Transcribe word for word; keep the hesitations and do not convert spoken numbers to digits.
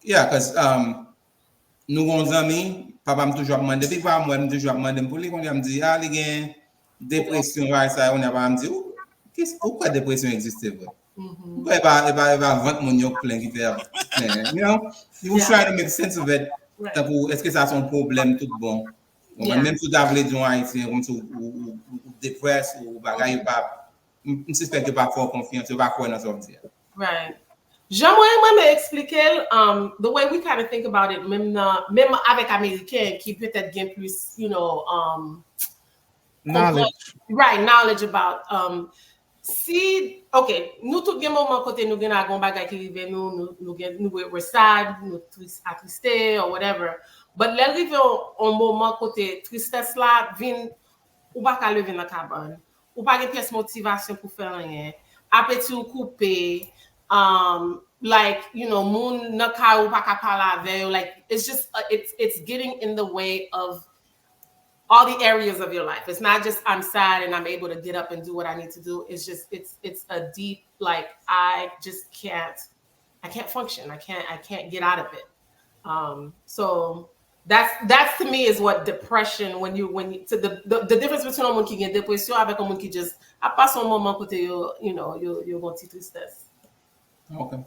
Yeah, cause um, nou gon zanmi, papa m toujou ap mande, depi pa m wè m toujou ap mande m pou li, kounye a m di, ah, li gen depresyon, bagay sa yo, kounye a papa m di, ou, kis, ou kwè depresyon egziste vre? Ou kwè e pa, e pa, e pa vant moun yo k plen ki fè ap plen, you know? He was trying to make sense of it. Tankou, èske sa se yon pwoblèm tout bon? Menm si w ta vle di yon Ayisyen, kòmsi ou, ou, ou, ou depressed, ou bagay, yo pa, m, m sispèk yo pa fè w konfyans, yo pa kwè nan sa w di a. Right. Jan mwen, mwen, mwen eksplike l, um, the way we kind of think about it, menm nan, menm avèk Ameriken ki petèt gen plis, you know, um, knowledge. Right, knowledge about, um, si, ok, nou tout gen moman kote nou gen lagon bagay ki rive nou, nou, nou gen, nou, we're sad, nou tris, atriste, or whatever. But lè rive yon, yon moman kote tristès la vin, ou pa ka leve nan kabann, ou pa gen pyès motivasyon pou fè anyen, apeti ou koupe, um, like, you know, moun nan kay ou pa ka pale avè yo, like, it's just, uh, it's, it's getting in the way of all the areas of your life. It's not just I'm sad and I'm able to get up and do what I need to do. It's just it's it's a deep, like, I just can't, I can't function. I can't I can't get out of it. Um, so that's that's to me is what depression, when you when you, to the, the the difference between yon moun ki gen depresyon avèk yon moun ki just ap pase yon moman kote yo, you know, yo yo gon ti tristès. Ok.